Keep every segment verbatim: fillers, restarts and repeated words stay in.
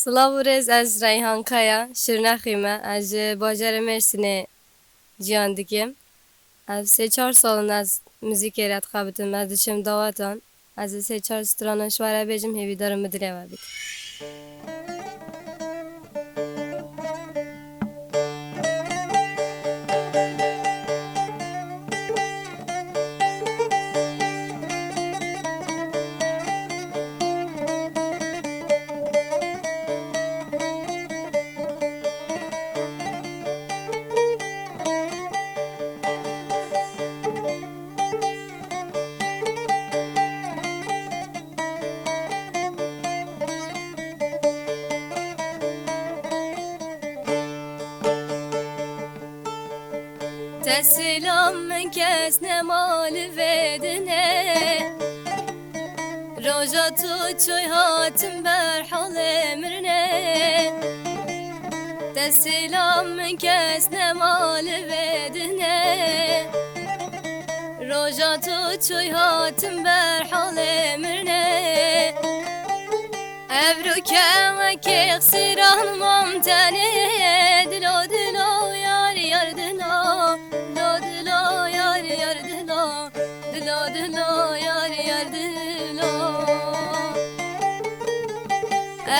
Silav û rêz, ez Reyhan Kaya, Şirnexî me. Ez ji bajarê Mêrsînê ciyan dikim. Ez sê çar sal in ez muzîkê re dixebitim, ez diçim dawetan. Ez ê sê çar stranan ji we re bêjim, hêvîdar im bi dilê we bît. Te selam, min kes nema li vê dinê. Roja tu çûy hatim ber halê mirnê. Te selam, min kes nema li vê dinê. Roja tu çûy hatim ber halê mirnê. Evro kewekê xsiran mam tenê. Dilo, dilo, yar, yar, dilo. Dilo, dilo, yar, yar, dilo. Dilo, dilo, yar, yar, dilo.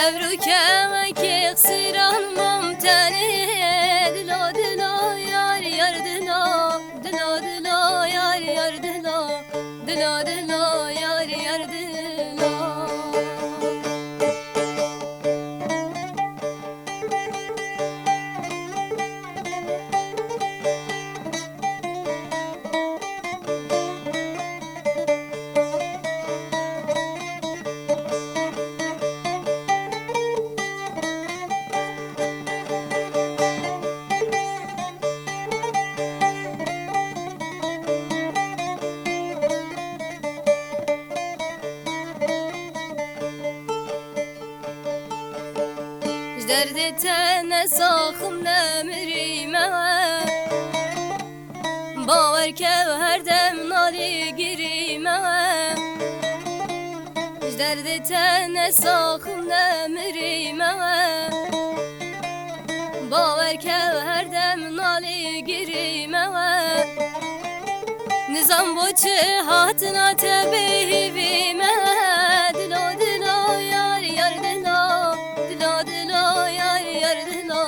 Evro kewekê xsiran mam tenê. Dilo, dilo, yar, yar, dilo. Dilo, dilo, yar, yar, dilo. Dilo, dilo, yar, yar, dilo. Ji derdê te ne saxim ne mirî me. Bawer ke her dem nalî girî me. Ji derdê te ne saxim ne mirî me. Bawer ke her dem nalî girî me. Nizam bo çi hatina te bêhîvî me. Dilo, dilo, yar, yar, dilo. Dilo, dilo, yar, yar, dilo.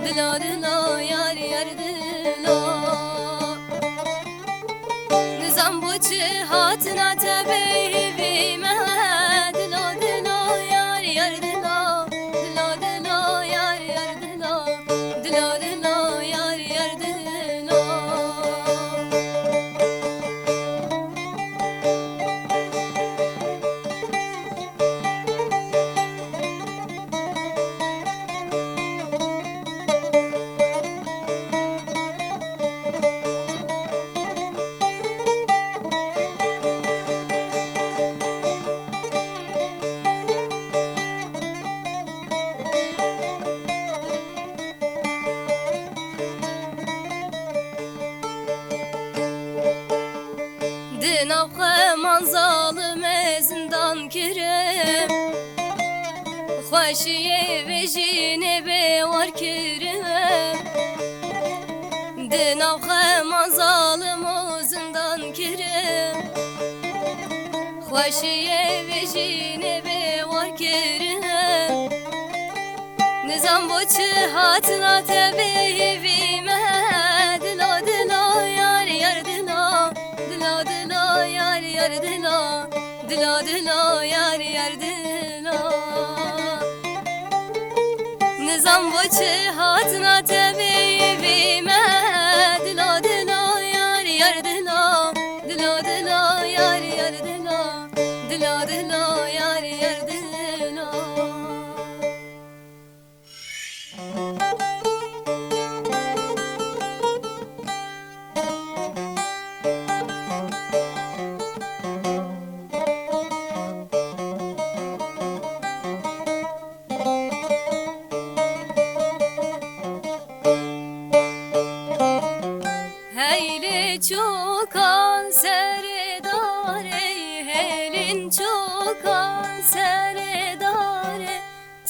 Dilo, dilo, yar, yar, dilo. Nizam bo çi hatina te bêhîvî me. Dilo, dilo, yar, yar, dilo. Dilo, dilo, yar, yar, dilo. Dilo, dilo, yar, yar, dilo. Di nav xeman zalimê zindan kirim. Xweşiyê vê jînê bê war kirim. Di nav xeman zalim û zindan kirim. Xweşiyê vê jînê bê war kirim. Nizam bo çi hatina te bêhîvî me. Dilo, dilo, yar, yar, dilo. Dilo, dilo, yar, yar, dilo. Dilo, dilo, yar, yar, dilo. Nizam bo çi hatina te bêhîvî me. Dilo, dilo, yar, yar, dilo. Dilo, dilo, yar, yar, dilo. Dilo, dilo, yar, yar, dilo.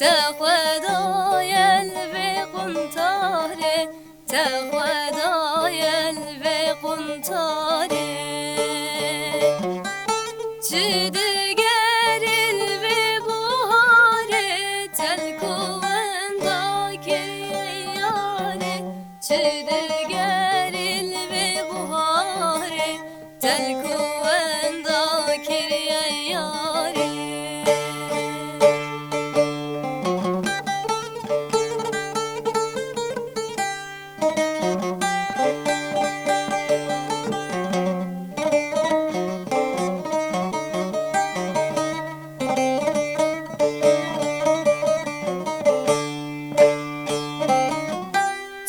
Te xwe daye li vê quntarê, te xwe daye li vê quntarê. Çi digerî li vê buharê, telk û wenda kiriye yarê. Çi digerî li vê buharê, telk û wenda kiriye yarê.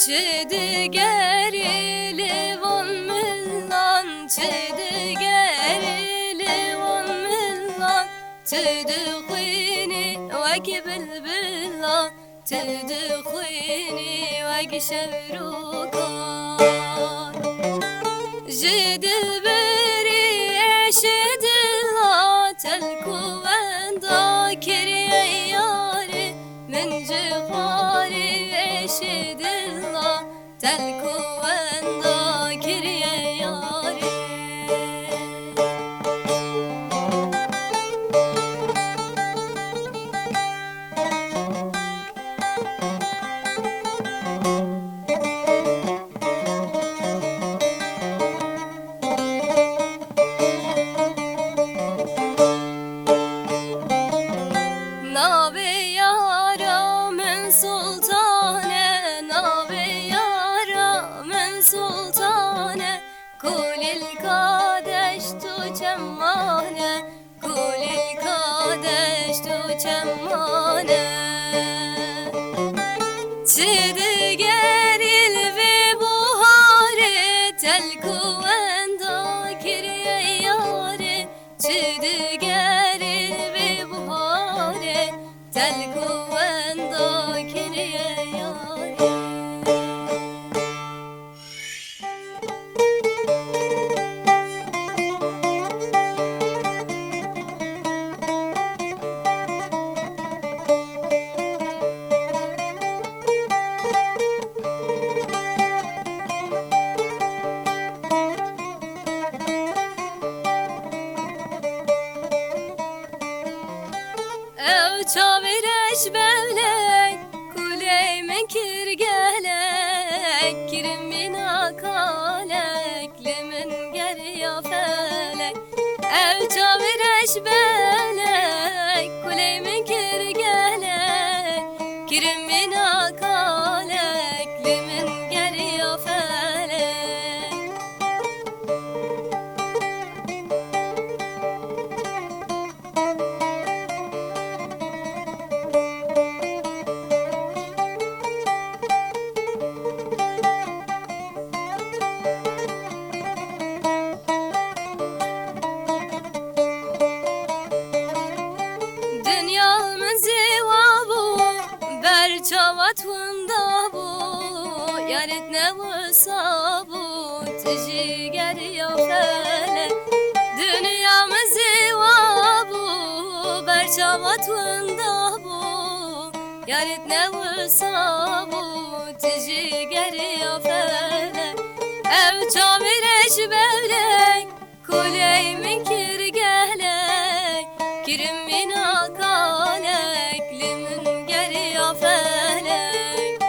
Çi digerî li van milan, çi digerî li van milan, tu dixwînî wek bilbilan, tu dixwînî wek şevrokan. Ji dilberî êşê dila, telk û wenda kiriye yarê. Min ji xwarê êşê dila, telk û wenda kiriye yarê. Navê yara min Sultan e, navê yara min Sultan e. Kulîlka deşt û çeman e, kulîlka deşt û çeman e. Çi digerî li vê buharê, telk û wenda kiriye yarê. Çi digerî vê buharê, telk û wenda kiriye yarê. Ew çavê reş bewlek, kuley min kir gelek, kirin mîna kalek, li min geriya felek. Ew çavê reş bewlek, kuley min kir gelek, kirin mîna kalek, li min geriya felek. Dinya min zêwa bû, ber çawa tu winda bû, yarê tu ne wisa bû, tu jî geriya felek. Dinya min zêwa bû, ber çawa tu winda bû, yarê tu ne wisa bû, tu jî geriya felek. Ew çavê reş bewlek, kuley min kir gelek, kirin mîna kalek, li min geriya felek.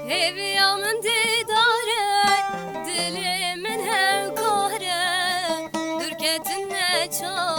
Hêviya min dêdar e, dilê min hewkar e, dûrketin neçar